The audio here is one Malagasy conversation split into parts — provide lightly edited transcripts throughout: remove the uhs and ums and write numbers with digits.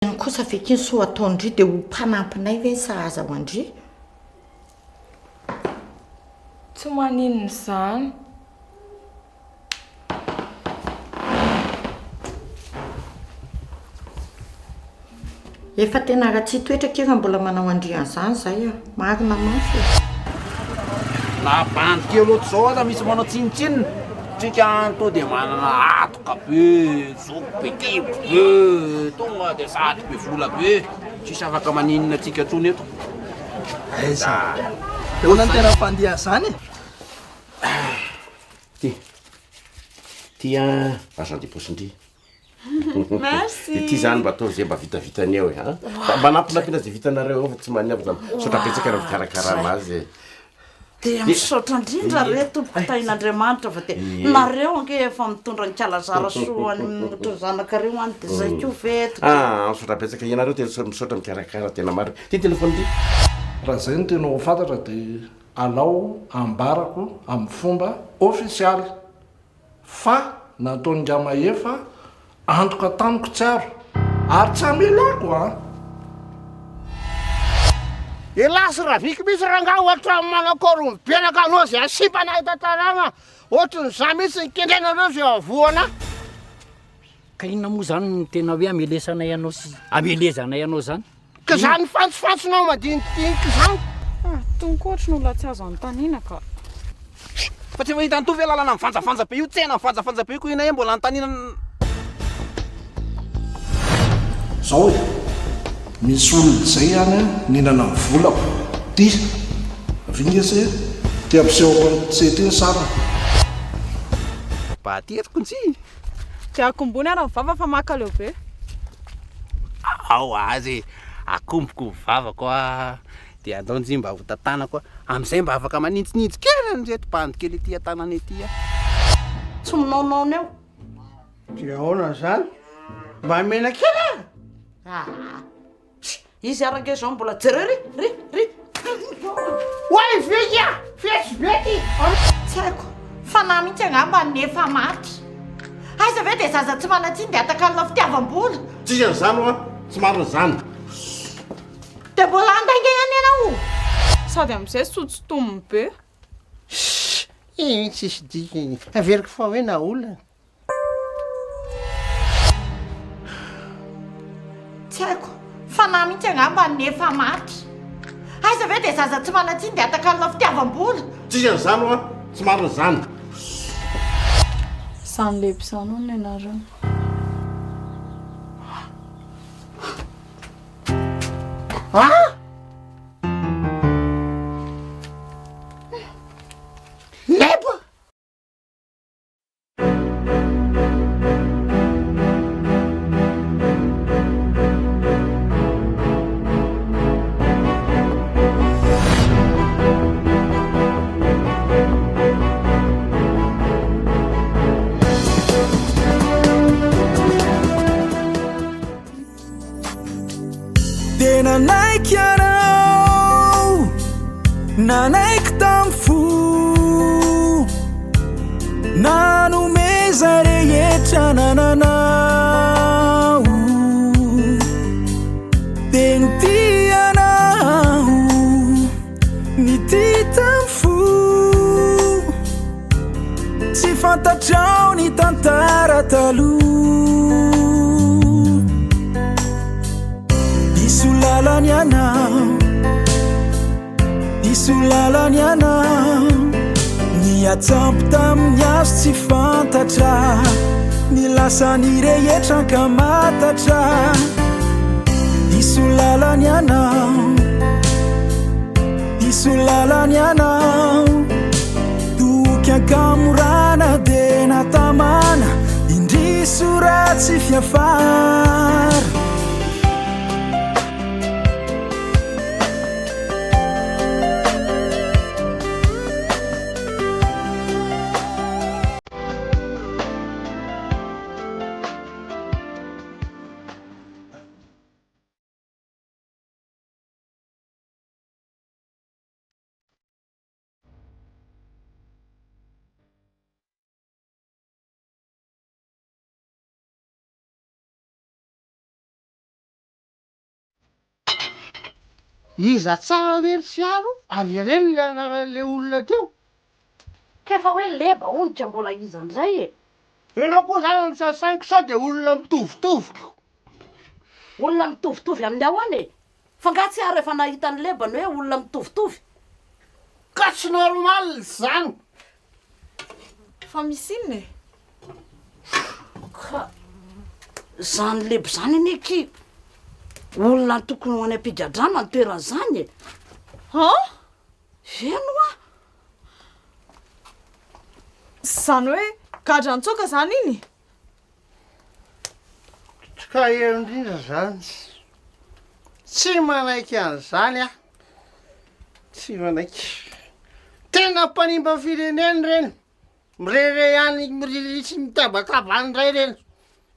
Iny kosa ve ky ny soa ataon-dry dia ho mpanampinay ve ny sahaza ho an-dry? Tsy maninona izany. Efa tena ratsy toetra akia raha mbola manao an-dry an'izany izay a! Marina mafy e! Na bandy kely ohatr'izao aza misy manao tsinontsinona, tsika any to dia manana hatoka be, zoky be kibo be, tonga dia sady be vola be, tsisy afaka maninona antsika intsony eto. Aiza? Ahoana ny tena fandeha zany e? Ty, ty an, argent de poche-ndry. Merci. Ity zany mba ataovy zay mba vitavitany eo e a. Mba manampinampina zay vitanareo eo fa tsy manina fa misaotra betsaka raha fikarakarana azy e. Dia misaotra indrindra re tompoko tahin'Andriamanitra fa dia nareo ange efa mitondra ny kalazara soa any ohatry ny zanakareo any dia zay koa ve eto dia. Ah misaotra betsaka ianareo tena misaotra mikarakara tena marina. Ity téléphone ity. Raha zay no tianao ho fantatra dia alao ambarako amin'ny fomba ofisialy. Fa nataon'ingahy Mahefa antoka tamiko tsiaro ary tsy hamelako an! Elah sy Raviko mihitsy rangaha ohatran'ny manakôry mibenaka anao zay asimpana eto an-tanàna ohatran'izany mihitsy ny kendrenareo zay avoana. Ka inona moa zany no tena hoe amelesanay anao sy amelezanay anao zany? Ka zany fantsofantsonao madinidinika zany. Ah, tony koa ohatry ny olona tsy azo anontaniana ka. Fa tsy efa hitan'i Tovo ve lalana mivanjavanja be io, tsena mivanjavanja be io ko ina mbola anontaniana. Zao e, misy olona izay any nihinana ny volako, ty, avia nge se, ty ampisehoko an'se ty ny sariny. Mba ateriko njy. Dia akombony ara ny vava fa makaleo be. Ao azy e, akomboko ny vavako a, dia andao njy mba ho tantanako a, amin'izay mba afaka manintsinintsy kely an'ireto bandy kely ety an-tanana ety a. Tsy minaonaona eo. Dia ahoana izany? Mba mena kely e! Aa! Izy ary ange zao mbola jereo ry ry ry. Oay Vicky a! Fetsy be ty! Tsy haiko, fanahy mihitsy angamba ny efa maty. Aiza ve dia zaza tsy manan-tsiny dia atakalona fitiavam-bola. Tsisy an'izany hoa, tsy marina izany. Dia mbola handainga ihany ianao. Sady amin'izay sotsitomy be. Shh! Iny tsisy dikany. Averiko fa hoe naolana. Tsy haiko, fanahy mihitsy angamba ny efa maty. Aiza ve dia zaza tsy manan-tsiny dia atakalona fitiavam-bola. Tsisy an'izany hoa, tsy marina izany. Izany lehibe izany hono ny anarany. Ah! Leba! Dia nanaiky ianao, nanaiky tamin'ny fo, nanome izay rehetra nananao. Dia nitia anao, nitia tamin'ny fo, tsy fantatrao ny tantara taloha. Diso lalana ianao, diso lalana ianao, niatsampy tamin'ny hazo tsy fantatra, ny lasan'ny rehetra ankamatatra. Diso lalana ianao, diso lalana ianao. Toky ankamorana dia natamana Indrisy ho ratsy fiafara. Iza tsara ve ry Tsiaro? Avereno ilay anaran'ilay olona teo. K'efa hoe leba hono ka mbola iza indray e? Ianao koa zany no sasaiko sao dia olona mitovitoviko. Olona mitovitovy amin'ny ahoana e? Fa nga tsy ary efa nahita an'i leba ny hoe olona mitovitovy? Ka tsy normal izany. Fa misy inona e? Ka zany leba zany anie ki olona tokony ho any am-pigadrana ny toeran'izany e! Han? Heno hoa! Izany hoe gadra nitsoaka izany iny? Ka eo indrindra izany, tsy manaiky an'izany aho, tsy manaiky. Tena mpanimba firenena ireny, mirehareha any, miririry sy mitabataba any indray ireny.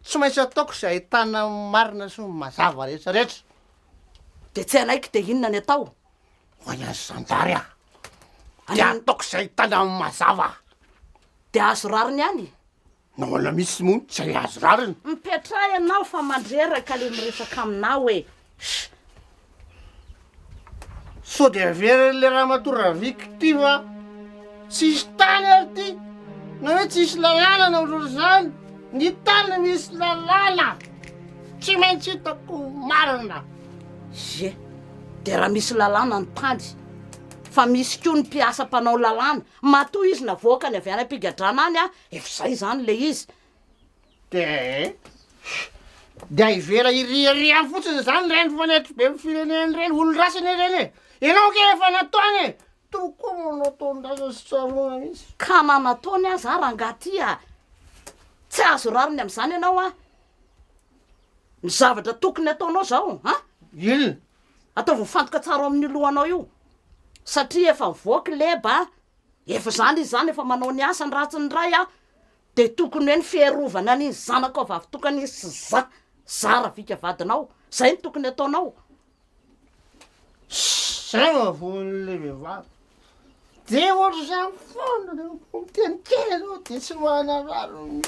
Tsy maintsy ataoko izay ahitana ny marina sy ny mazava rehetra rehetra. Dia tsy hanaiky dia inona ny atao? Ho any amin'ny zandary aho. Dia ataoko izay ahitana ny mazava. Dia azo rariny ihany? Nahoana mihitsy moa no tsy azo rariny? Mipetraha ianao fa mandreraka le miresaka aminao e! Sh! Sao dia averin'ilay ramatoa Raviko ity va? Tsisy tany ary ity! Na hoe tsisy lalàna na ohatran'izany! Ny tany misy lalàna! Tsy maintsy hitako marina! Ie, dia raha misy lalàna ny tany, fa misy koa ny mpiasa mpanao lalàna, matoa izy navoakany avy any am-pigadrana any an, efa izay izany ilay izy. Dia dia hivela hiriaria any fotsiny izany ireny mpifanetry firenena ireny, olon-dratsy anie ireny e! Ianao ange efa nataony e! Tokoa moa nataon-draza sy tsaroana mihitsy. Ka na nataony aza rangahy ty a! Tsy azo rariny amin'izany ianao an! Ny zavatra tokony ataonao zao an! Inona? Ataovy mifantoka tsara ao amin'io lohanao io satria efa mivoaka i Leba a! Efa izany izy izany efa manao ny asany ratsy ny ray a! Dia tokony hoe ny fiarovana an'iny zanakao vavitokana iny sy za, za Ravika vadinao, zay no tokony ataonao. Zay vao voan'ilay vehivavy. Dia ohatr'izany foana rehefa miteny kely ianao dia tsy manarary mihitsy.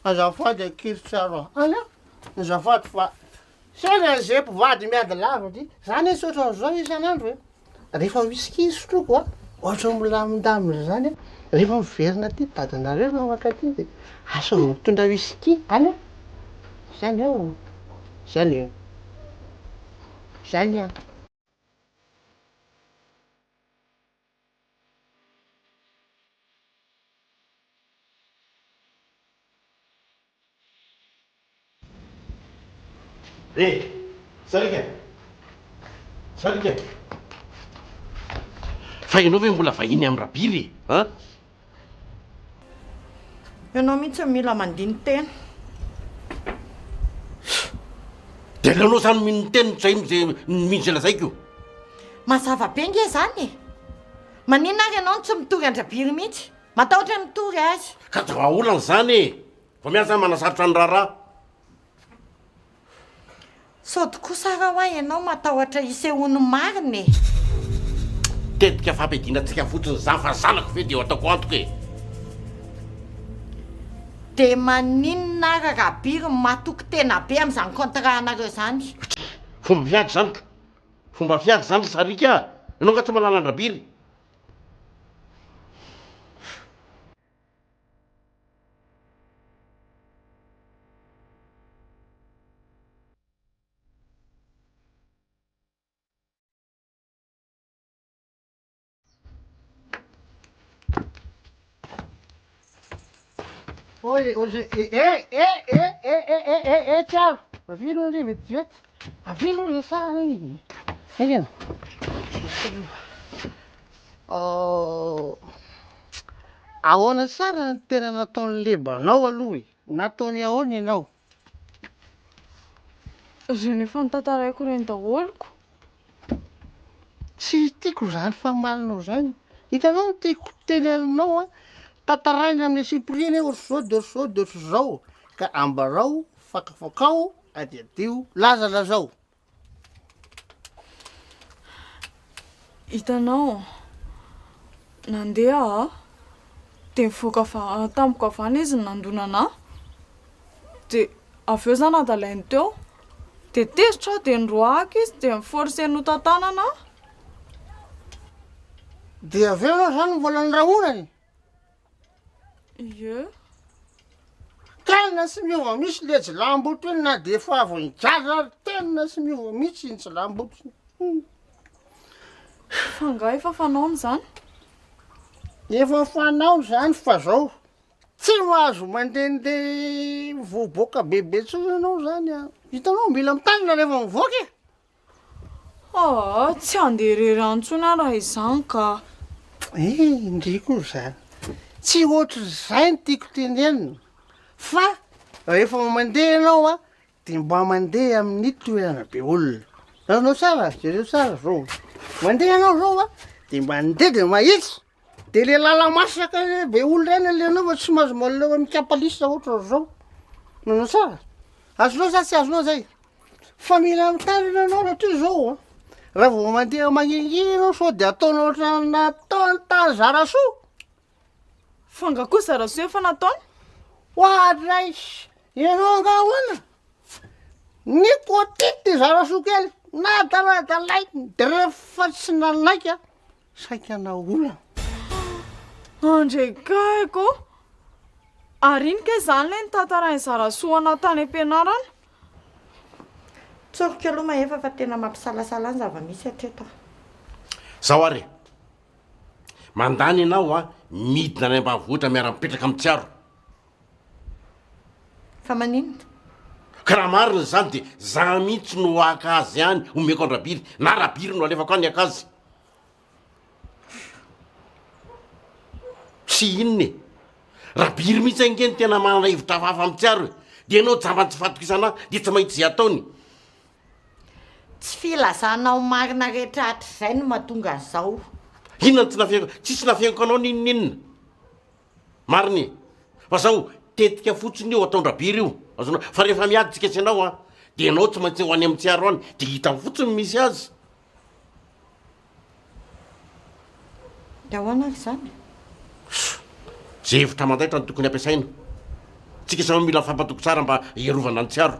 Azafady akia ry Tsara a! Any an! Azafady fa sendra an'izay mpivady miady lava ty, za anie tsy ohatran'izao isan'andro e! Rehefa whisky sotroiko a, ohatran'ny milamindamina zany a, rehefa miverina aty dadanareo rehefa mankaty de asaivo mitondra whisky any an! Zany ao, zany e, zany an! Eh! Sarika! Sarika! Fa ianao ve mbola vahiny amin'i Rabiry e? An? Ianao mihitsy no mila mandini-tena. Dia aleonao izany mino ny teniko izay mino izay lazaiko? Mazava be nge izany e! Maninona ary ianao no tsy mitory an-dRabiry mihitsy? Matahotra ny mitory azy. Ka tsy vahaolana izany e! Vao miasa zany manasarotra ny raharaha. Sao dia kosa ara hoa ianao matahotra hisehoan'ny marina e! Tetika fampiadiana antsika fotsiny izany fa zanako ve dia ho ataoko antoka e! Dia maninona ara Rabiry no matoky tena be amin'izany contrat-nareo izany? Fomba fiady izany ka! Fomba fiady izany ry Sariaka a! Ianao angaha tsy mahalala an-dRabiry? Oy, oy, eh, eh, eh, eh, eh, eh, eh, eh, ciao. Avia aloha re vetivety. Avia aloha resahana e. Aingana. Oh. Ahoana tsara ny tena nataon'i Leba anao aloha e? Nataony ahoana ianao? Ireny efa notantaraiko ireny daholo ko. Tsy tiako izany famalinao izany. Hitanao ny tiako teneninao an, tantaraina amin'ny antsipiriany hoe ohatr'izao dia ohatr'izao dia ohatr'izao, ka ambarao, fakafakao, adiadio, lazalazao. Hitanao, nandeha aho, dia nivoaka avy tampoka avy any izy nandona anà. Dia avy eo za nadalainy teo. Dia tezitra aho dia niroahako izy dia ni-forcer-ny hotantanana aho. Dia avy eo ianao izany mbola nirahonany? Ie. Tena tsy miova mihitsy le jilamboto iny na dia efa avy nigadra ary tena tsy miova mihitsy iny jilamboto iny. Fa angaha efa fanaony izany? Efa fanaony izany fa zao, tsy mahazo mandehandeha mivoaboaka bebe intsony ianao izany an. Hitanao mila mitandrina rehefa mivoaka e. Aa, tsy handeha irery any intsony aho raha izany ka. Eh, ndry koa izany. Tsy ohatr'izay no tiako tenenina fa rehefa mandeha ianao an, dia mba mandeha amin'ny toerana be olona. Azonao tsara, jereo tsara zao. Mandeha ianao zao an, dia mandeha dia mahitsy, de le lala-masaka le be olona ihany alehanao fa tsy mahazo mandeha mikapa lista ohatran'izao. Azonao tsara? Azonao sa tsy azonao zay? Fa mila mitandrina ianao satria zao an, raha vao mandeha mangingina ianao sao de ataonao ohatran'ny nataony tany Zarasoa. Fa nga koa Zarasoa efa nataony? Oadray, ianao angaha ahoana? Ny kotity Zarasoa kely, nadaladalainy de rehefa tsy nanaiky an, saika naolana. Andre gaigy ô! Ary iny kay zany le nitantarain'i Zarasoa anah tany am-pianarana? Tsoriko aloha Mahefa fa tena mampisalasala ny zava-misy hatreto a. Zao ary e! Mandany ianao a, midina any ambanivohitra miara-mipetraka amin'i Tsiaro. Fa maninona? Ka raha marina izany dia za mihitsy no haka azy any omeko an-dRabiry, na Rabiry no alefako any haka azy. Tsy inona e! Rabiry mihitsy ange no tena manana hevitra hafahafa amin'i Tsiaro e! Dia ianao jamban'ny tsy fahatokisana ahy dia tsy mahita izay ataony. Tsy filazanao marina rehetra hatrizay no mahatonga an'izao. Inona no tsy nafeniko? Tsisy nafeniko anao n'inon'inona. Marina e! Fa zao, tetika fotsiny io ataon-dRabiry io. Azonao? Fa rehefa miady tsika sy ianao an, dia ianao tsy maintsy ho any amin'i Tsiaro any, dia hitany fotsiny ny misy azy. Dia ahoana ary izany? Izay hevitra mandaitra no tokony ampiasaina. Tsika samy mila mifampatoky tsara mba hiarovana ny tsiaro.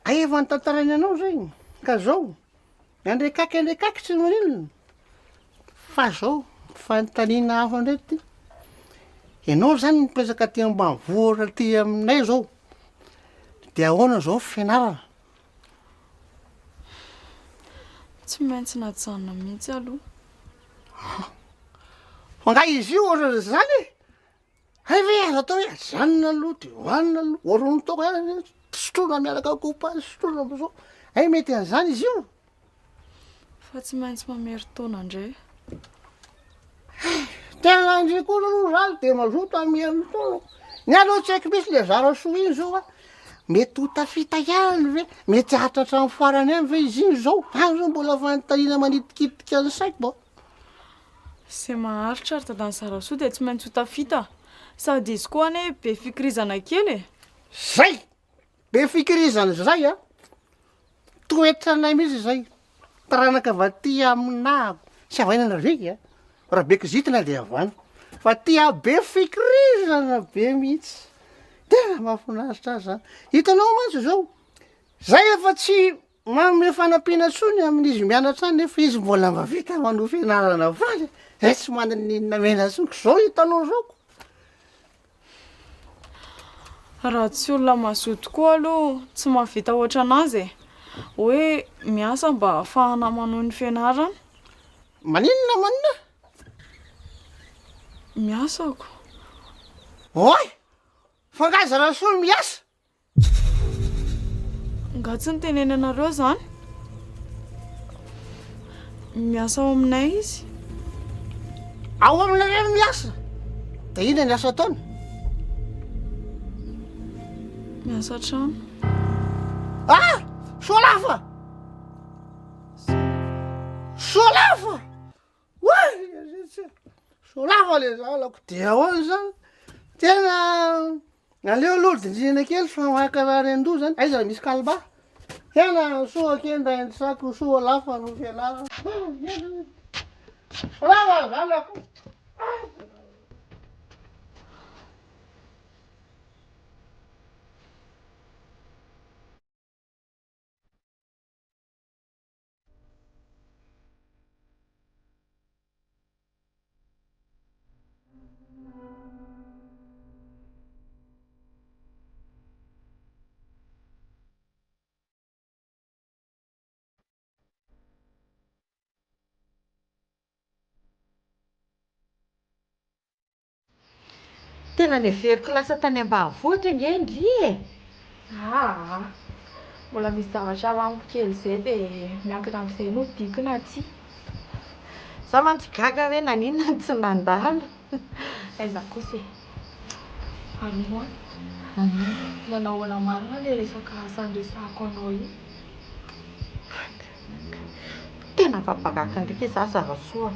Hay efa notantarainy anao zay ka zao andrekaky andrekaky tsy maninona fa zao fanontaniana hafa ndray ty, ianao zany mipetraka aty ambanivohitra aty aminay zao de ahoana zao ny fianarana? Tsy maintsy najanona mihitsy aloha. Fa nga izy io ohatran'izany e? Hay ve azo atao hoe ajanona aloha de hohanina aloha, ohatran'ny toaka ihany anie, sotroina miaraka kopa, sotroina am'zao, hay mety an'izany izy io? Fa tsy maintsy mamerin-taona indray. Tena ndry koa aloha zany de mazoto hamerin-taona, ny ahy aloha tsy haiko mihitsy le zara-soa iny zao a, mety ho tafita ihany ve, mety haharitra hatramin'ny farany ihany ve izy iny zao, any zao mbola fanontaniana manitikitika ny saiko. Izay maharitra ry dadan'i Zarasoa dia tsy maintsy ho tafita. Sady izy koa anie be fikirizana kely e! Zay! Be fikirizana zay a! Toetranay mihitsy izay. Taranaka avy aty aminà tsy avy any Rabeky a! Rabeky zitina dia avy any. Fa aty aho be fikirizana be mihitsy. Tena mahafinaritra ahy zany. Hitanao mantsy izao, zay efa tsy Manome fanampiana intsony amin'izy mianatra any nefa izy mbola mahavita manohy fianarana foana e, tsy maninona mena intsony ko zao hitanao zao ko. Raha tsy olona mazoto koa aloha tsy mahavita ohatran'azy e! Hoe miasa mba hahafahana manohy ny fianarana. Maninona maninona? Miasa ko. Oay! Fa nga Zarasoa miasa? Nga tsy niteneny anareo izany? Miasa ao aminay izy. Ao aminareo no miasa? Dia inona ny asa ataony? Miasa trano. Ah! Solafa! Solafa! Oay! Solava le zanako de ahoana zany? Tena aleo aloha dinihina kely fa mankarary an-doha zany. Aiza misy kalba? Tena soa kenda ny sako soa lafa no fianarana. Rava zanako. Tena neveriko lasa tany ambanivohitra ange ndry e! Aa! Mbola misy zavatra alamiko kely izay dia miankina amin'izay no hodiako na tsia. Za mantsy gaga hoe naninona no tsy nandalo. Aiza kosa e! Aloha an! Nanao ahoana marina ilay resaka asa niresahako anao iny? Tena afa-baraka ndraiky izaho Zarasoa a!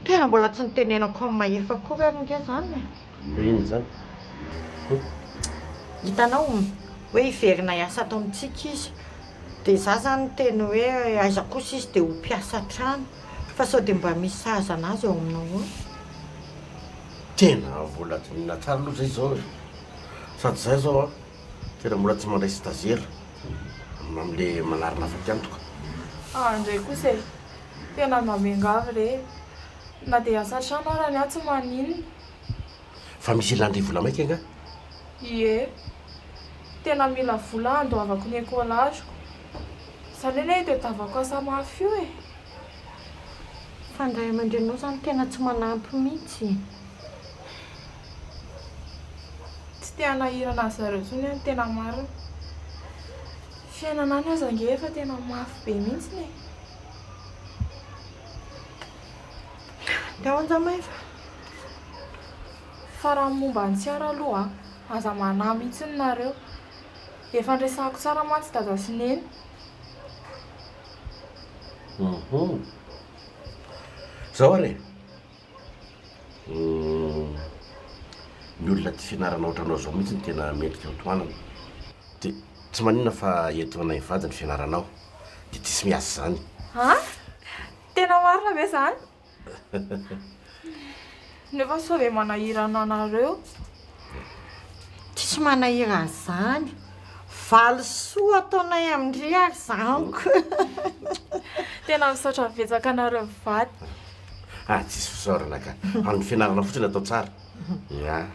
Tena mbola tsy nitenenako amin'i Mahefa akory ary ange izany e! Inona izany? Hitanao, hoe hiverina hiasa ato amintsika izy, dia izaho izany niteny hoe aiza kosa izy dia ho mpiasa hatrany, fa sao dia mba misy sahaza an'azy ao aminao ao? Tena mbola dinihina tsara aloha izay izao e! Sady izaho izao an, tena mbola tsy mandray stagiaire amin'ilay manarina fatiantoka. Ah ndray kosa e! Tena mba miangavy re e! Na dia hiasa an-trano ara ny ahy tsy maninona. Fa misy ilàn-dry vola maika angaha? Ie. Tena mila vola handoavako ny écolage-ko. Izany anie itadiavako asa mafy io e! Fa ny ray aman-dreninao izany tena tsy manampy mihitsy e! Tsy te hanahirana an-dry zareo intsony aho ny tena marina. Fiainana any aza ange efa tena mafy be mihitsy e! Dia ahoana izany Maeva? Fa raha ny momba an'i Tsiaro aloha, aza manahy mihitsy nareo. Efa niresahako tsara mantsy Dada sy Neny. Hum. Zao ary e. Ny olona tia fianarana ohatranao zao mihitsy no tena mendrika ho tohanana. Dia tsy maninona fa etoanay mivady ny fianaranao. Dia tsisy miasa izany. An? Tena marina ve izany? Nefa sao dia manahirana anareo? Tsisy manahirana izany. Valisoa ataonay amin-dry ary izany ko. Tena misaotra betsaka anareo mivady. Ah, tsisy fisaorana ka. Fa ny fianarana fotsiny atao tsara. Ya.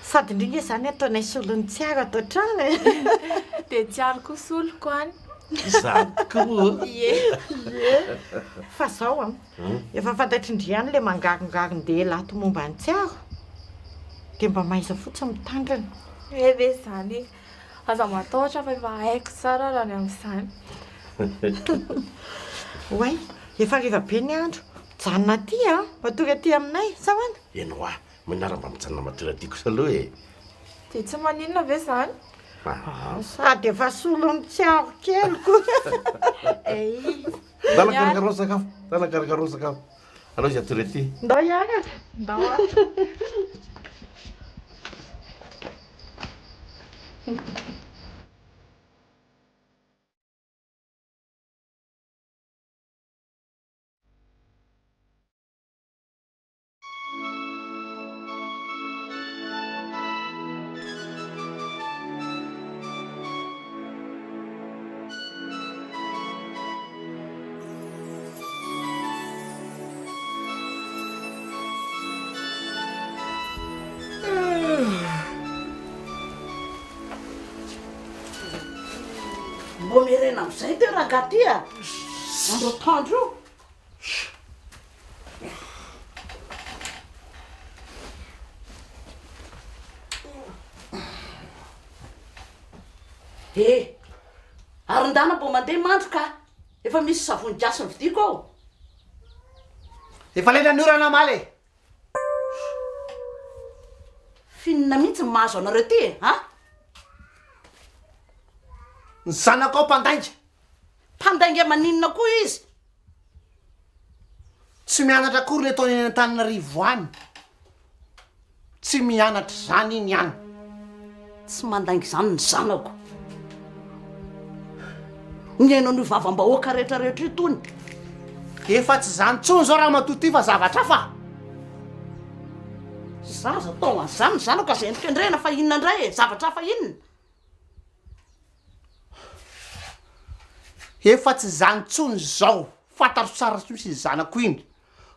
Sady indrindra izany ataonay solon'ny tsiaro ato an-trano e. Dia tsiaro koa soloko any. Izany tokoa moa. Ie. Ie. Fa zao an, efa fantatry ndry ihany ilay mangarongaron-dehilahy ato momba ny tsiaro. Dia mba mahaiza fotsiny mitandrina. Hay ve izany e. Aza matahotra fa efa haiko tsara raha ny amin'izany. Oay, efa hariva be ny andro. Mijanona aty an, matory aty aminay, sa ahoana? Eny hoa, Maninona mba mijanona matory aty kosa aloha e? Dia tsy maninona ve izany? Sady efa solon'ny tsiaro kely koa. Ei. Ndana karakarao sakafo, ndana karakarao sakafo. Aleo izy hatory aty. Ndao hiaraka. Ndao ary. Mbô miherena amizay teo rangaha ty a! Andro atoandro io. Eh! Ary ndana mbô mandeha mandro ka! Efa misy savony gasy novidiako ao. Efa lela ny orana omaly e! F'inona mihitsy ny mahazo anareo ty e? An? Ny zanakao mpandainga. Mpandainga maninona koa izy? Tsy mianatra akory le ataony any Antananarivo any. Tsy mianatra izany iny any. Tsy mandainga izany ny zanako. Nihaino an'io vavam-bahoaka rehetra rehetra io tony. Efa tsy izany intsony izao ramatoa ity fa zavatra hafa. Zaza atao an'izany ny zanako aza endrikendrehina fa inona indray e? Zavatra hafa inona? Efa tsy izany intsony izao, fantatro tsara tsy misy iny zanako iny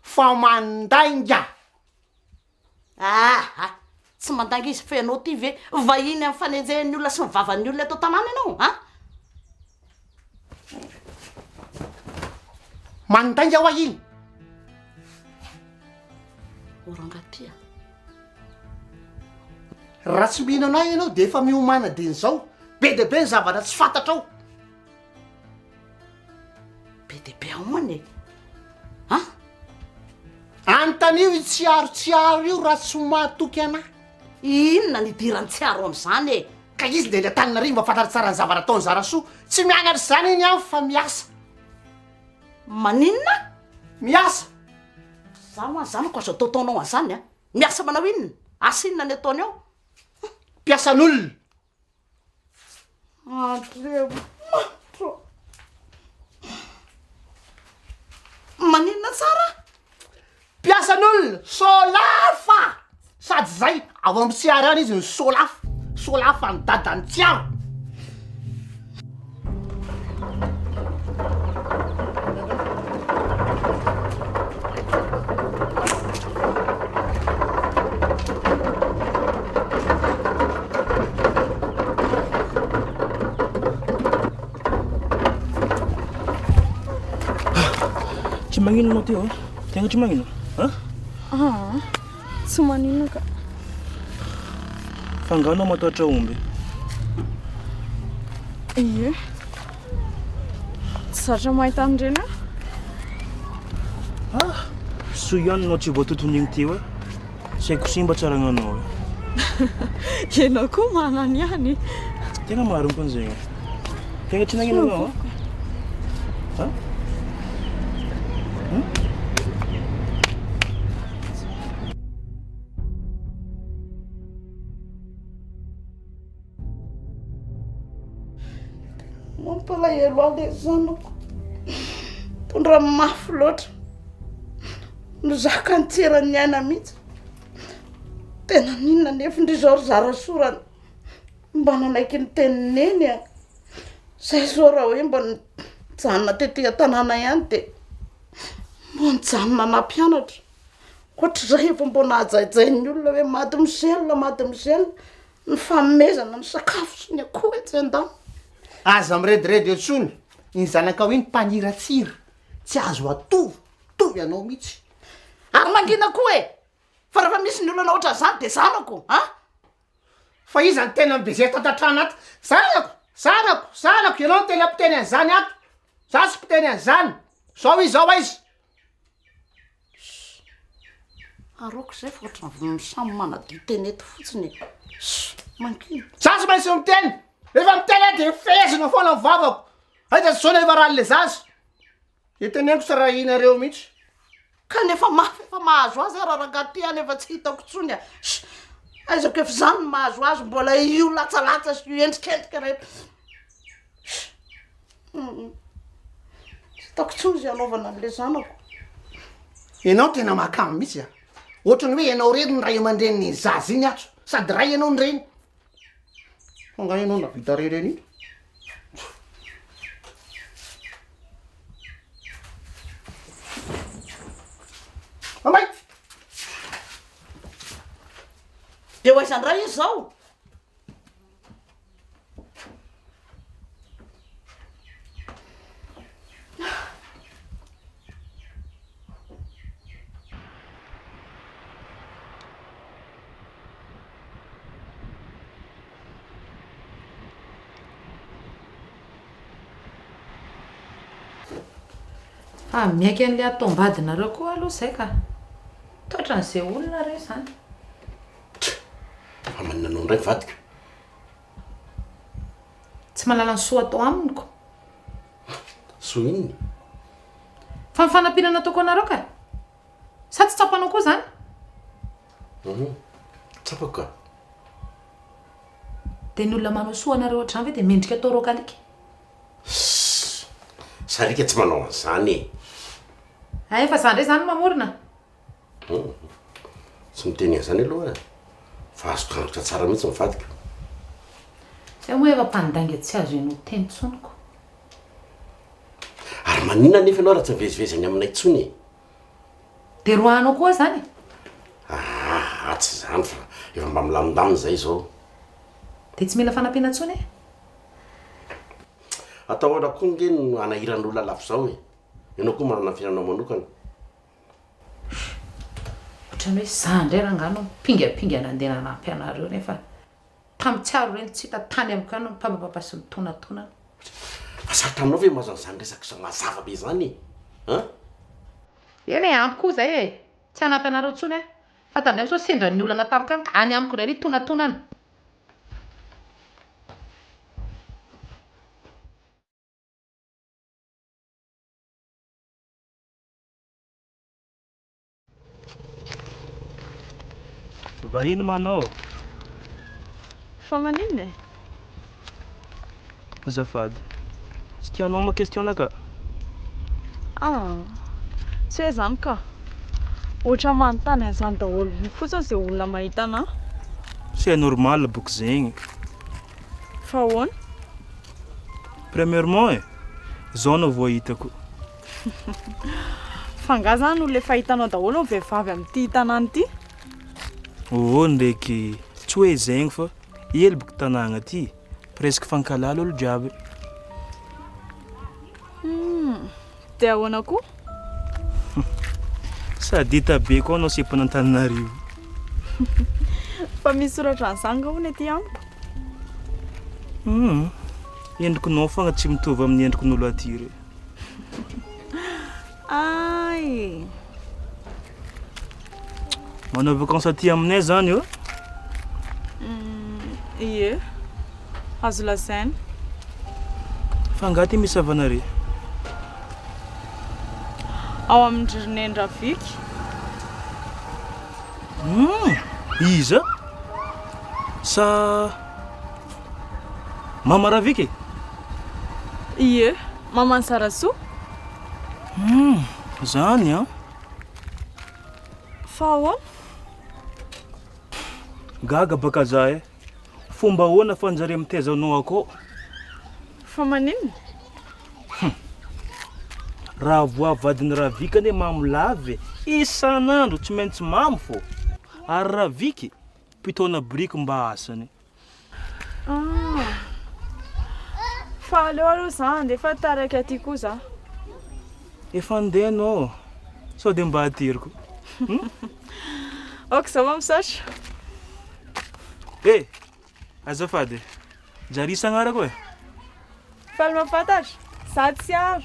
fa mandainga. Aa! Tsy mandainga izy fa ianao ity ve vahiny amin'ny fanenjehan'ny olona sy ny vavan'ny olona eto an-tanàna ianao an? Mandainga hoa iny. O rangahy ty a! Raha tsy mino anah ianao dia efa miomàna dieny izao, be dia be ny zavatra tsy fantatrao. Be dia be ahoana e? An? Anontanio i Tsiaro Tsiaro io raha tsy mahatoky anah. Inona no idiran'i Tsiaro amin'izany e? Ka izy dia eny Antananarivo mba fantatra tsara ny zavatra ataon'i Zarasoa. Tsy mianatra izany iny an fa miasa. Maninona? Miasa. Za ho'a zanako aza ataotaonao an'izany a! Miasa manao inona? Asa inona ny ataony ao? Mpiasan'olona. Andriamanitra ô! Maninona tsara? Mpiasan'olona, sôlafa! Sady zay, ao amin'ny Tsiaro any izy no sôlafa, sôlafa ny dadan'i Tsiaro. Tsy magnino anao teo a? Tegna tsy magnino a? Aa, tsy maninona ka. Fa angaha anao matahotra omby? Ie. Tsy zatra mahita an'ireny aho. Ah, soa ihany anao tsy voatoton'igny teo e. Saiko simba tsaragnanao e. Ianao koa manana ihany. Tegna marigny kony zegny e. Tegna tsy nagnino anao a? Ha? Mampalahelo ahy le zanako. Mitondra mafy loatra. Nozakany tsy eran'ny aina mihitsy. Tena n'inona nefa ndry zao ry Zarasoa raha mba nanaiky ny tenin'i Neny a. Zay zao raha hoe mba nijanona tety an-tanàna ihany de mba nijanona nampianatra. Ohatr'izay efa mba nahajaijain'ny olona hoe mademoiselle, mademoiselle. Ny fanomezana ny sakafo sy ny akoho etsy an-daniny. Aza mirediredy intsony, iny zanakao iny mpaniratsira, tsy azo atovitovy anao mihitsy. Ary mangina koa e! Fa rehefa misy ny olana ohatran'izany dia zanako an! Fa iza no tena mi-baiser tato an-trano ato? Zanako! Zanako! Zanako! Ianao no tena mpiteny an'izany ato! Za tsy mpiteny an'izany! Zao izy zao aiza? Shh! Ary aoka izay fa ohatran'ny samy manadio tena eto fotsiny e! Shh! Mangina. Za tsy maintsy miteny! Rehefa miteny aho de fehezina foana ny vavako! Aiza zao nefa raha le zaza? De teneniko tsy rahinareo mihitsy. Ka ny efa mafy efa mahazo azy ara rangahy ty any efa tsy hitako intsony a! Shh! Aizako efa izany no mahazo azy mbola io latsalatsa sy io endrikendrika rehetra. Shh! Tsy hitako intsony izay hanaovana an'ilay zanako. Ianao tena mahakamo mihitsy a! Ohatran'ny hoe ianao irery no ray aman-drenin'iny zaza iny ato, sady ray ianao no reny. Fa angaha ianao nahavita irery an'iny? Amay! Dia ho aiza indray izy izao? Fa miaiky an'ilay ataom-badinareo koa aloha izay ka. Toetran'izay olona re izany. Fa maninona anao indray ny vadiko? Tsy mahalala ny soa atao aminy ko. Soa inona? Fa ny fanampiana nataoko anareo ka. Sa tsy tsapanao koa izany? Hum, tsapako ka. Dia ny olona manao soa anareo ohatr'izany ve dia mendrika atao raoka alika? Sss! Sariaka tsy manao an'izany e! Hay fa za ndray zany no mamorona? Hum, tsy miteny an'izany aloha e! Fa azoko antoka tsara mihitsy ny vadiko. Zay moa efa mpandainga tsy azo inoan-teny intsony ko. Ary maninona anefa ianao raha tsy mivezivezy any aminay intsony e? Dia roahanao koa aho zany? Aa, tsy izany fa efa mba milamindamina izay izao. Dia tsy mila fanampiana intsony e? Atao ahoana koa nge no hanahiran'olona lava izao e? Ianao koa manana ny fiainanao manokana. Ohatran'ny hoe za indray rangahy no mipingapinga nandeha nanampy anareo nefa tamin'ny tsiaro ireny tsy hita tany amiko ihany no mipapapapa sy mitonatonana. Fa sarotra aminao ve mahazo an'izany resaka izao mazava be izany e? An? Eny e, ampy koa izay e! Tsy hanampy anareo intsony aho. Fa tandremo sao sendra ny olana tampoka any ka any amiko indray ry tonatonana. Vahiny manao. Fa maninona e? Azafady. Tsy tianao ma question ka? Ah, tsy hoe izany ka. Ohatran'ny manontany an'izany daholo fotsiny izay olona mahita anà. C'est normal boko zegny. Fa ahoana? Premièrement e, zao no vao hitako. Fa angaha zany olona efa hitanao daholo ny vehivavy amin'ity tanàna ity? Ô ndraiky tsy hoe zegny fa ela boko tanàgna ty, presque fankahalala olo jiaby. Hum, dia ahoana koa? Sady hita be koa anao sipan'Antananarivo. Fa misy soratra an'izany nga hono aty amiko? Hum, endrikinao fogna tsy mitovy amin'ny endrikin'olo aty re. Ay! Manao vacances aty aminay zany ô? Ie, azo lazaina. Fa angaha aty misy havana re? Ao amin-dry Neny Raviky. Hum, iza? Sa Mama Raviky? Ie, maman'i Zarasoa. Hum, zany an! Fa ahoana? Gaga baka za eh! Fomba ahoana fanjare mitaiza anao akao? Fa maninona? Hum! Raha voa vadin'i Raviky anie mamo lava e! Isan'andro tsy maintsy mamo fô! Ary Raviky mpitaona biriky mba asany. Ah! Fa aleo aloha za handeha fa taraiky aty koa za. Efa handeha anao, sao dia mba ateriko. Hum? Ok zao fa misaotra. Eh! Azafady e! Jarisa agnarako e! Faly mahafantatra, za Tsiaro.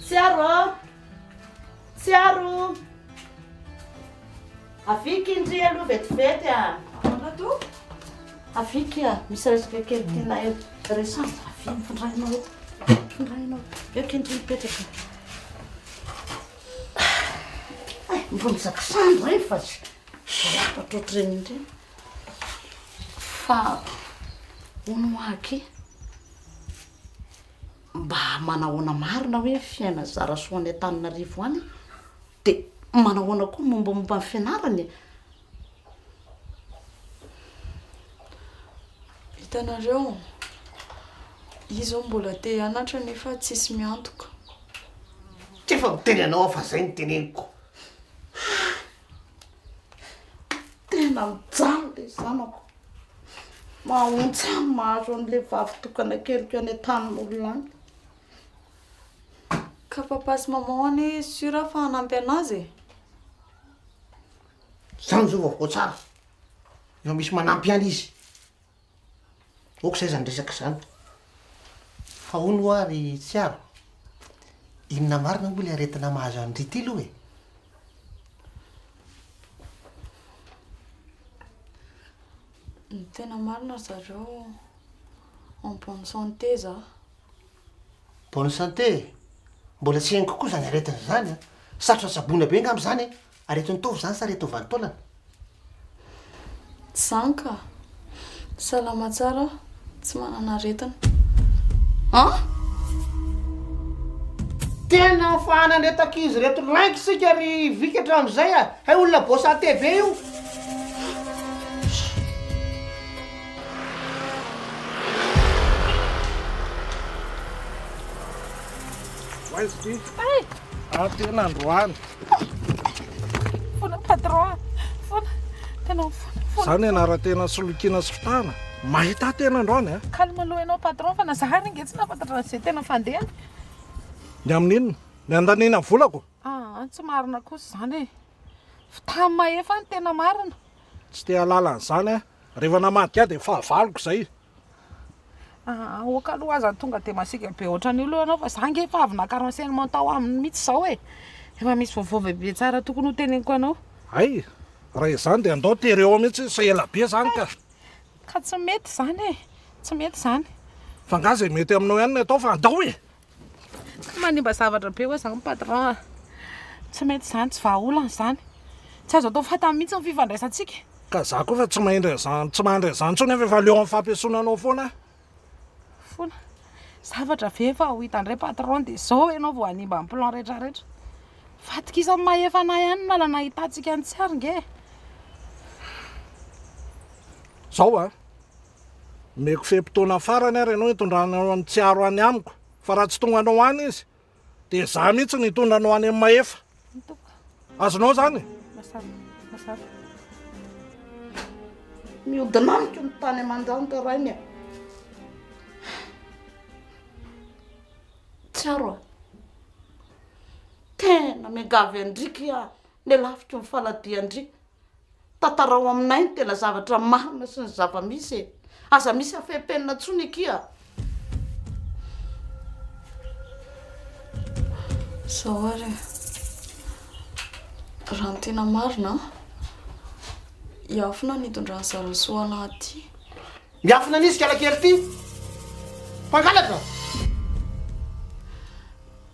Tsiaro a! Tsiaro! Avia kindry aloha vetivety a! Ahoana to? Avia kia, misy resaka kely tianay resahana. Avia mifindra ianao eto. Mifindra ianao. Eo kindry mipetraka. Ay, mbola mizaka sandry ireny fa zavatra ohatr'ireny ireny. Fa hono hoa akia, mba manahoana marina hoe ny fiainan'i Zarasoa any Antananarivo any? Dia manahoana koa ny mombamomba ny fianarany e? Hitanareo, izy zao mbola te hianatra nefa tsisy miantoka. Tsy efa miteny anao aho fa zay no teneniko. Tena mijaly le zanako. Mahaontsa ny mahazo an'le vavy tokana keliko any an-tanin'olona any. Ka papa sy maman anie sûr fa hanampy anazy e! Zany zao vaovao tsara. Efa misy manampy ihany izy. Ok zay zany resaka zany. Fa hono hoa ry Tsiaro, inona marina moa le aretina mahazo an-dry ty aloha e? Ny tena marina ry zareo en bonne santé za. Bonne santé e! Mbola tsy henoko koa izany aretina izany an! Sarotra tsaboina be angamba izany e! Aretin'ny taova izany sa aretin'ny vanin-taolana? Tsy izany ka! Salama tsara aho, tsy manana aretina. An! Tena nifahanan'ireto ankizy ireto lainga isika ry Viky hatramin'izay a! Hay olona beau santé be io! Ho aiza ity? Ah, tena androany. Fona patron a. Fona. Tena fona. Fona. Zany anaran-tena solokiana sy fitahana. Mahita tena androany a. Calme aloha ianao patron fa na za ary ange tsy nahafantatra an'izay tena fandehany. Ny amin'inona? Ny andaniana ny volako? Aa, tsy marina kosa izany e. Fitaha mahefa ny tena marina. Tsy te hahalala an'izany aho. Rehefa namadika ahy dia fahavaloko izay. Aa, aoka aloha aza tonga dia masiaka be ohatran'io aloha ianao fa za ange efa avy naka renseignement tao aminy mihitsy izao e. Efa misy vaovao bebe tsara tokony ho teneniko anao. Hay, raha izany dia andao tereo ao mihitsy izy fa ela be izany ka. Ka tsy mety izany e, tsy mety izany. Fa angaha izay mety aminao ihany no atao fa andao e! Ka manimba zavatra be ho'a zany patron a. Tsy mety izany, tsy vahaolana izany. Tsy azo atao fantany mihitsy ny fifandraisantsika. Ka za koa efa tsy mahendry an'izany, tsy mahandry an'izany intsony aho fa efa leo amin'ny fampiesona anao foana aho. Fona. Zavatra ve efa ho hita indray patron dia izao ianao vao hanimba ny plan rehetra rehetra. Fatokisan'ny mahefa anah ihany ny lalana ahitantsika ny tsy ary nge e. Zao a. Omeko fe-potoana farany ary ianao hitondranao an'i Tsiaro any amiko, fa raha tsy tonganao any izy, dia izaho mihitsy no hitondra anao any amin'i Mahefa. Azonao izany? Mazava, mazava. Mihodina amiko ny tany aman-danitra rainy a. Tsiaro a. Tena miangavy an-dry aho, ny lafiko ny faladian-dry. Tantarao aminay ny tena zavatra marina sy ny zava-misy e! Aza misy afempenina intsony akia! Izao ary e! Raha ny tena marina an, hiafina ny hitondran'i Zarasoa anah aty. Miafina an'iza ikalakely ity? Mpangalatra!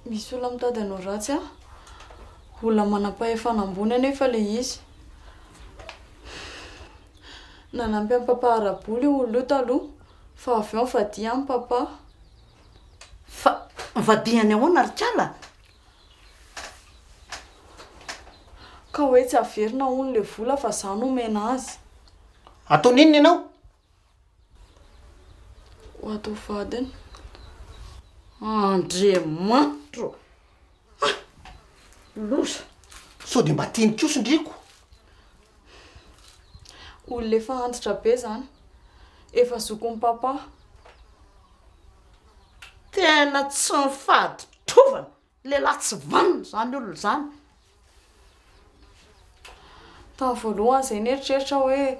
Misy olona mitady hanao ratsy ahy. Olona manam-pahefana ambony anefa ilay izy. Nanampy an'i Papa ara-bola io olona io taloha, fa avy eo nivadihany Papa. Fa nivadihany ahoana ry kala? Ka hoe tsy averina hono ilay vola fa izaho no omena azy. Ataony inona ianao? Ho atao vadiny. Andriamanitro! Ah! Loza! Sao dia mba tiany kosa ndriko? Olona efa antitra be zany. Efa zokin'i papa. Tena tsy mifaditrovana! Lehilahy tsy vanona izany olona izany. Tamin'ny voalohany izay nieritreritra hoe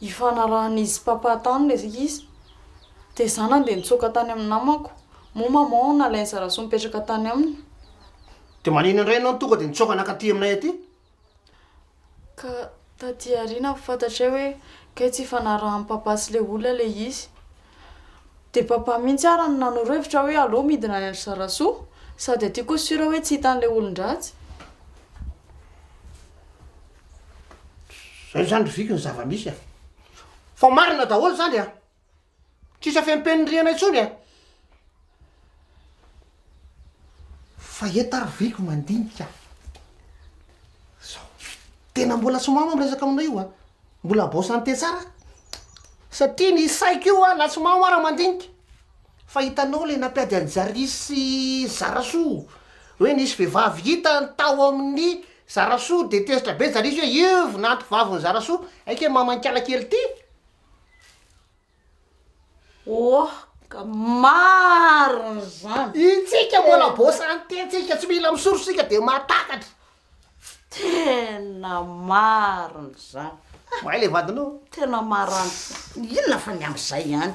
hifanarahan'izy sy papa tany ilay izy. Dia izaho nandeha nitsoaka tany amin'ny namako. Moa maman nalain'i Zarasoa nipetraka tany aminy. Dia maninona indray ianao no tonga dia nitsoaka nankaty aminay aty? Ka taty aoriana vao fantatray hoe kay tsy ifanarahan'i papa sy ilay olona ilay izy. Dia papa mihitsy ara no nanoro hevitra hoe aleo midina any an-dry Zarasoa, sady aty koa sûr hoe tsy hitan'ilay olon-dratsy. Zay zany ry Viky ny zava-misy a! Fa marina daholo zany a! Tsisy afempenin'ny rihana intsony a! Fa eto ary Viky mandinika Zao. Tena mbola tsy mamo miresaka aminao io a! Mbola bon santé tsara satria ny saiko io a na tsy mamo ara mandinika fa hitanao le nampiady an'i Jarisy sy Zarasoa hoe nisy vehivavy hitany tao amin'ny Zarasoa de tezitra be Jarisy hoe io vinanto vavin'i Zarasoa aika hoe maman'i kala kely ty. Oh ka marina izany. Itsika mbola bon santé tsika tsy mila misoro sika de mahatakatra. Tena marina izany. Mahay le vadinao. Tena marina. Inona fa ny amin'izay ihany.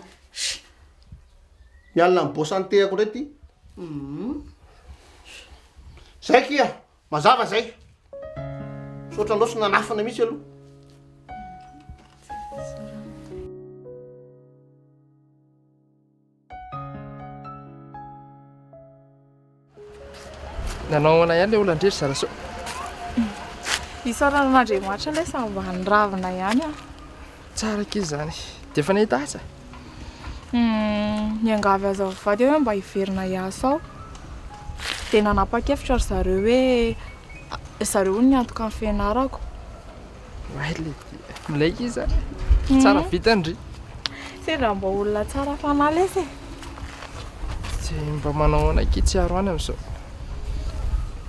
Mialona ny bon santé ako ndray ty. Zay kia. Mazava zay. Misaotra anao sy nanafina mihitsy aloha. Nanao ahoana ihany ilay olona ndry ry Zarasoa? Isaorana an'Andriamanitra ilay samy mba niravina ihany ah. Tsara akia izany. Dia efa nahita asa? Humm, niangavy azy mivady aho hoe mba hiverina hiasa ao. Dia nanapa-kevitra ry zareo hoe zareo hono niantoka ny fianarako. Oay le milay akia izany. Tsara vintana ndry. Sendra mba olona tsara fanahy lesy e. Dia mba manao ahoana akia tsy aro any amin'izao?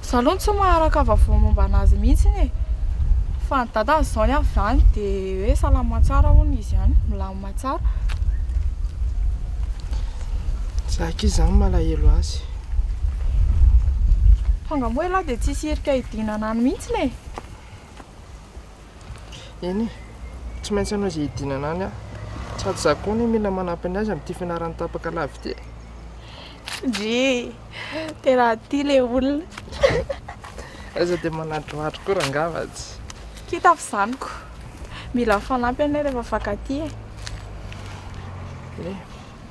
Za aloha tsy maharaka vaovao momba anazy mihitsiny e! Fa ny dadany izao ny avy any dia hoe salama tsara hono izy any, milamina tsara. Za akia izany malahelo azy. Fa nga moa ialahy dia tsisy hirika hidinana any mihitsiny e? Eny e, tsy maintsy hanao izay hidinana any aho. Sady za koa anie mila manampy an'i Azy amin'ity fianarany tapaka lava ity e. Ndry! Tena tia le olona. Aiza dia manadrohadro koa rangaha fa tsy. Kita f'izany ko. Mila mifanampy anie rehefa mifankatia e. E,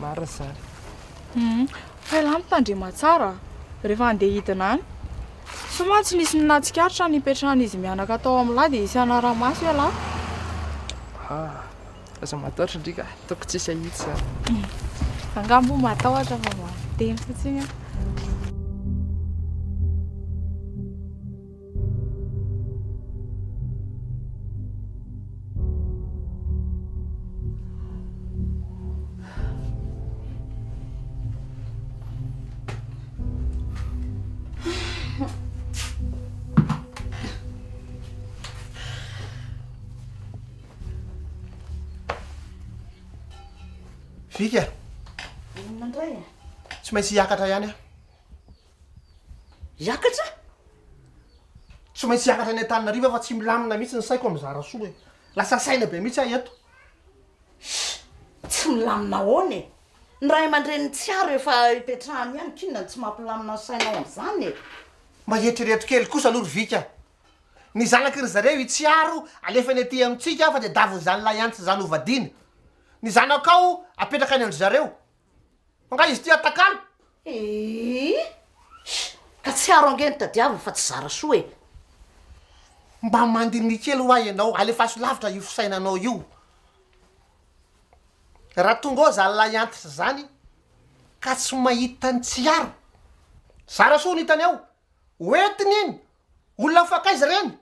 marina izany. Hum, fa ialahy mitandrema tsara rehefa handeha hidina any. Soa mantsy nisy nahatsikaritra ny nipetrahan'izy mianaka tao amin'lah dia hisy hanara-maso ialahy. Ah, aza matahotra ndry ka, ataoko tsisy hahita izany. Za angaha moa matahotra fa mba miteny fotsiny aho. Vika! Inona indray e? Tsy maintsy hiakatra ihany aho. Hiakatra? Tsy maintsy hiakatra any Antananarivo aho fa tsy milamina mihitsy ny saiko amin'i Zarasoa e. Lasa saina be mihitsy aho eto. Tsy milamina ahoana e? Ny ray aman-dreniny tsy aro efa ipetrahany ihany, k'inona no tsy mampilamina ny sainao amin'izany e? Mba eritrereto kely kosa aloha ry Vika a! Ny zanaky ry zareo i Tsiaro alefany aty amintsika fa tadiavin'izany lahiantitra izany ho vadiana. Ny zanakao apetraka any amin-dry zareo. Fa nga izy ity atakalo? Ii! Ka Tsiaro ange no tadiaviny fa tsy Zarasoa e! Mba mandiniha kely hoa ianao, alefaso lavitra io fisainanao io. Raha tonga ao zany lahiantitra zany ka tsy mahita ny Tsiaro, Zarasoa no hitany ao, hoentiny iny, olona mifankaiza ireny,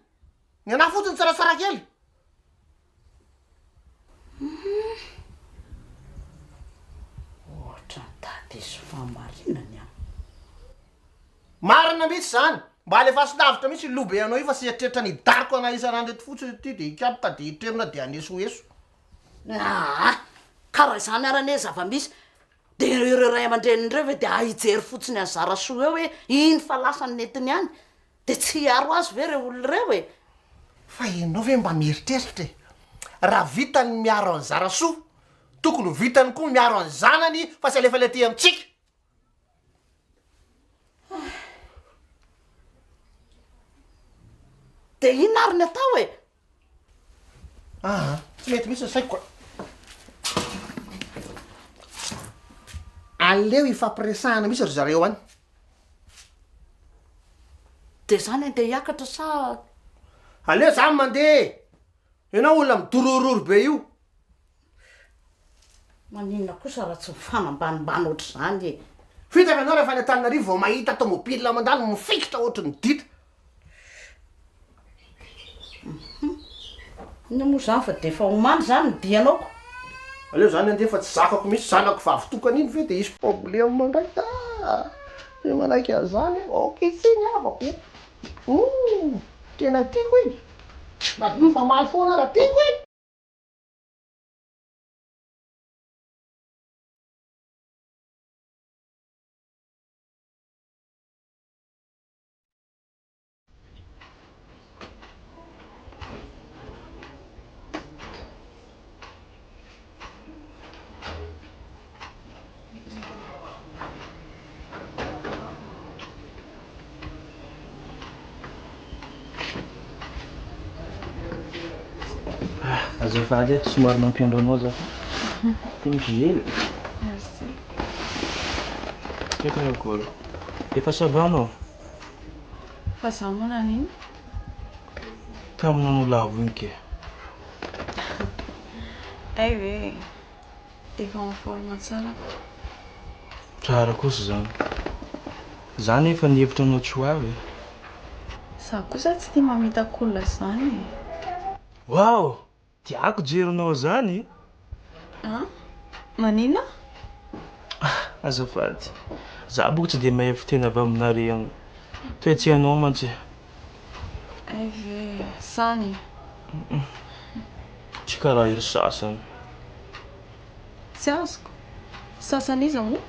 ny anah fotsiny tsaratsara kely. Humm. Ohatran'ny tadiso fahamarinany an. Marina mihitsy zany, mba alefaso lavitra mihitsy io loha be anao io fa tsy eritreritra ny hidaroka anah isan'andro eto fotsiny ity de hikapoka de hitrerona de hanesoeso. Aa! Ka raha izany ary anie zava-misy de ireo ray aman-dreniny ireo ve de hijery fotsiny an'i Zarasoa eo hoe iny fa lasa ny nentiny any? De tsy hiaro azy ve ireo olona ireo e? Fa ianao ve mba mieritreritra e? Raha vitany ny miaro an'i Zarasoa, tokony ho vitany koa ny miaro an'ny zanany fa tsy alefany aty amintsika. De inona ary ny atao e? Aa, tsy mety mihitsy ny saiko ka. Aleo hifampiresahana mihitsy ry zareo any. De zany andeha hiakatra sa? Aleo za mandeha e! Ianao olona midorororo be io. Maninona kosa raha tsy mifanambanimbany ohatr'izany e? F'hita fa ianao rehefa any Antananarivo vao mahita tomobile mandalo mifikitra ohatry ny ditra. Inona moa izany fa dia efa omaly izany ny dianao ko. Aleo zany andeha fa tsy zakako mihitsy zanako vavy tokana iny ve dia hisy problème indray ah! Tsy manaiky an'izany aho, ok tsiny havako o! Tena tiako e! Na dia mifamaly foana ara tiako e! Azafady e, somary nampiandro anao za fa ty misy gel. Merci. Eto ny alcool. Efa ça va anao? Fa za moa naninona? Taminao no lavo iny ke. Hay ve e. Efa en forme tsara ka. Tsara kosa izany. Za nefa nihevitra anao tsy ho avy e. Za kosa tsy tia mamitaka olona izany e. Waouh! Tiako jerinao zany. An? Maninona? Azafady. Za boko tsy dia mahay fiteny avy aminare agny. Toe-tsainao mantsy e. Hay ve zany? Tsy karaha ery sasany. Tsy azoko. Sasany iza moa?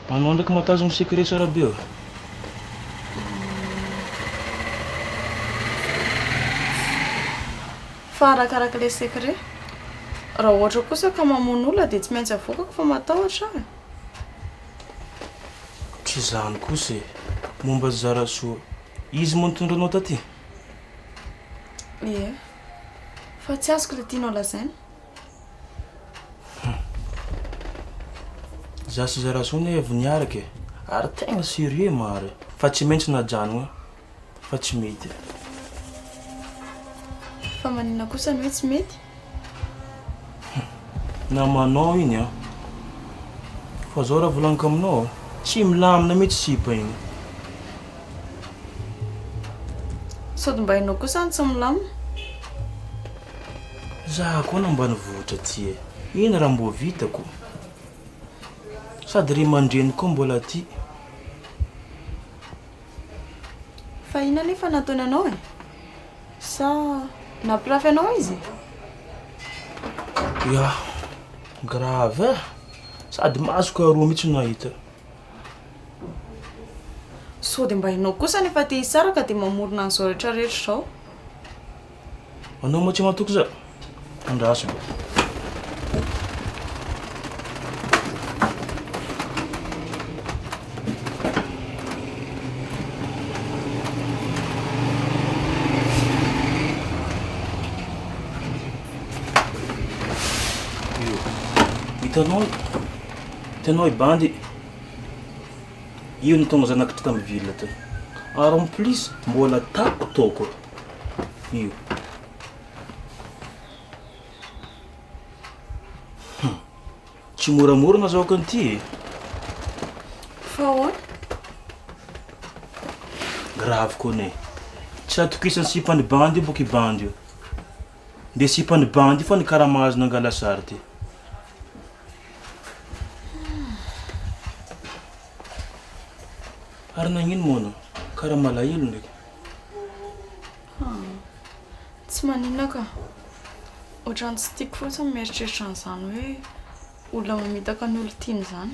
Anao ndraiky mahatazogno secret tsara be ô. Fa arakaraka ilay secret. Raha ohatra kosa ka mamono olona dia tsy maintsy avoakako fa matahotra aho e. Tsy izany kosa e. Momba Zarasoa. Izy moa nitondra anao taty? Ie. Fa tsy azoko ilay tianao lazaina. Hum. Za sy Zarasoa anie avy niaraka e. Ary tegna sérieux mare. Fa tsy maintsy najanogna fa tsy mety. Fa maninona kosa ny hoe tsy mety? Hum. Namanao iny an. Fa zao raha volagniko aminao, tsy milamina mihitsy sipa igny. Sady mba hainao kosa ny tsy milamina. Za koa an'ambanivohitra aty e. Ino raha mbô vitako? Sady ry aman-dreny koa mbola aty. Fa inona anefa nataony anao e? Sa nampirafy anao izy e? Ya, grave e! Sady masoko aroa mihitsy no nahita. Sao dia mba ianao kosa no efa te hisaraka dia mamorona an'izao rehetra rehetra izao. Anao moa tsy matoky za? Andraso mba. Io. Hitanao, hitanao i bandy. Io no tonga zanak'ity tamin'ny ville teo. Ary en plus mbola tako toko io. Hum. Tsy moramora nazahoako an'ity e. Fa ahoana? Grave koa ne. Tsy atokisan'ny sipan'ny bandy io boky bandy io. Nde sipan'ny bandy io fa ny karama azo nangala sary ty. Ary nagnino moa anao? Karaha malahelo ndraiky. Haa, tsy maninona ka. Ohatran'ny tsy tiako fotsiny ny mieritreritra an'izany hoe olona mamitaka ny olon-tiany izany.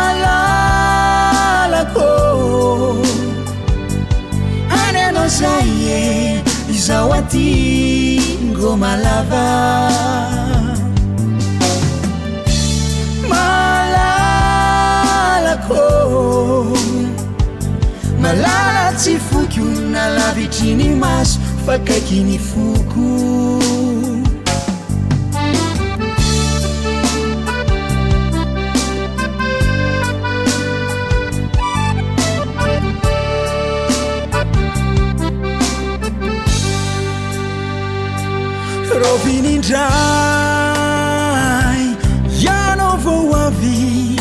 Malalako ô, any ianao zay e, izaho aty ngoma lava. Malalako ô, malala tsy foiko na lavitry ny maso fa akaiky ny foko. Raovina indray ianao vao avy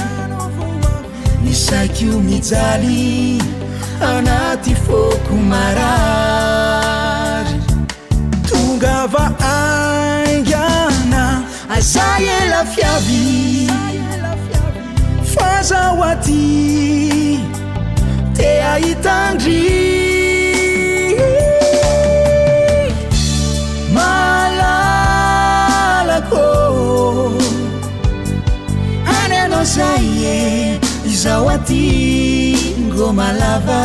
Ny saiko mijaly anaty foko marary Tongava haingana aza ela fiavy Fa zaho aty te hahita an-dry Malalako ô Any ianao zay e Izaho aty ngoma lava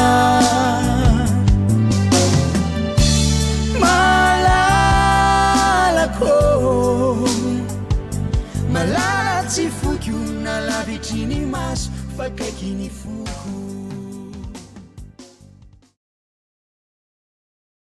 Malalako ô Malala tsy foiko na lavitry ny maso. fa akaiky ny foko.